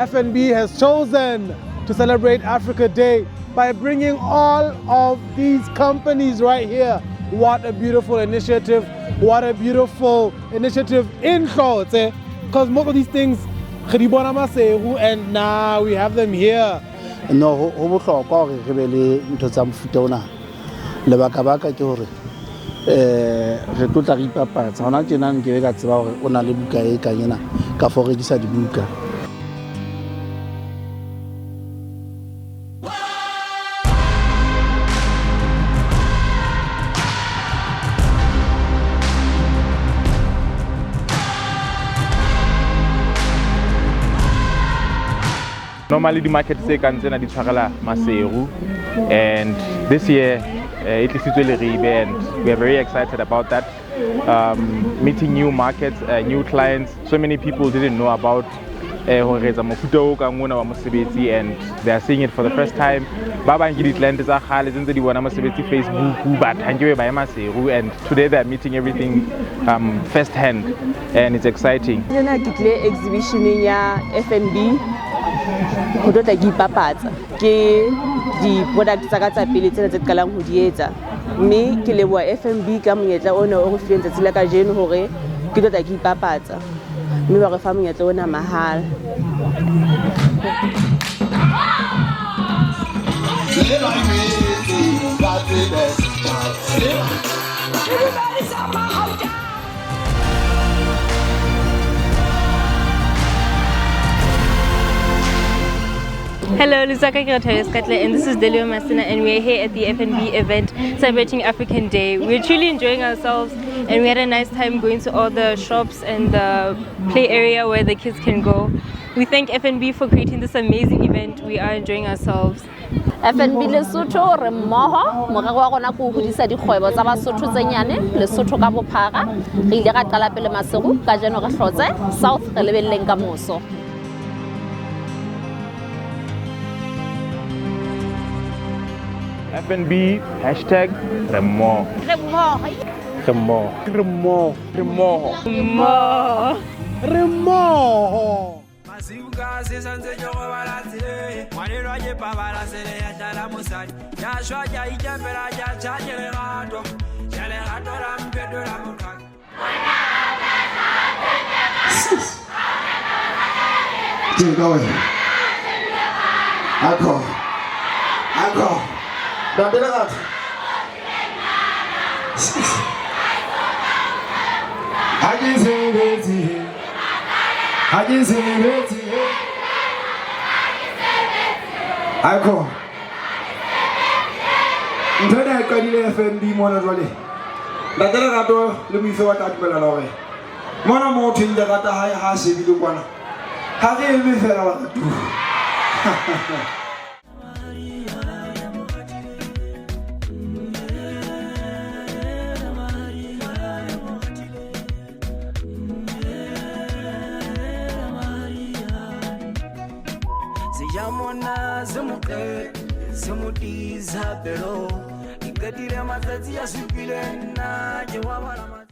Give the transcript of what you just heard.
FNB has chosen to celebrate Africa Day by bringing all of these companies right here. What a beautiful initiative. What a beautiful initiative in Hlotse. Because most of these things, re di bona Maseru, and now we have them here. No, ho bohlokwa hore re be le ntho tsa mofuta ona. Lebaka-baka ke hore re tlo tla re ipapatsa. Hona tjena nkebe ka tseba hore o na le buka e kang ena, ka fo rekisa dibuka. Normally the market tse kang tsena di tshwarela Maseru, and this year e tlisitswe Leribe, and we are very excited about that. Meeting new markets, new clients. So many people didn't know about hore re etsa mofuta o kang ona wa mosebetsi, and they are seeing it for the first time. Ba bang ke di-client tsa kgale tse ntse di bona mosebetsi Facebook, but ha nke ba ye Maseru, and today they are meeting everything first hand, and it's exciting. Lena ke tlile exhibitioneng ya FNB ho tlo tla ke ipapatsa ke di-product tsa ka tsa pele tsena tse qalang ho di etsa, mme ke leboha FNB ka monyetla ona o re fileng tsatsi la kajeno hore ke tlo tla ke ipapatsa, mme ba re fa monyetla ona mahala. Hello, Lusaka Kiratoyo and this is Delio Masina, and we're here at the FNB event celebrating African Day. We're truly enjoying ourselves, and we had a nice time going to all the shops and the play area where the kids can go. We thank FNB for creating this amazing event. We are enjoying ourselves. FNB Lesotho re mmoho, morero wa rona ke ho hodisa dikgwebo tsa Basotho tse nyane Lesotho ka bophara. Re ile ra qala pele Maseru, kajeno re hlotse South, re lebelleng ka moso. FNB hashtag re mmoho. Re mmoho. Re mmoho. Re mmoho. Re mmoho. Mmoho. Re mmoho. Aiko. Ntho ena e qadile FNB mona jwale. Ntate Lerato le moife wa tla dumellana hore mona mo thweng le rata hae ha shebile kwana. Ha re eme fela wa ratu. Siyamona zimuqe zimutiza pelo. Ikatile matsatsi a supileng nna ke wa bona.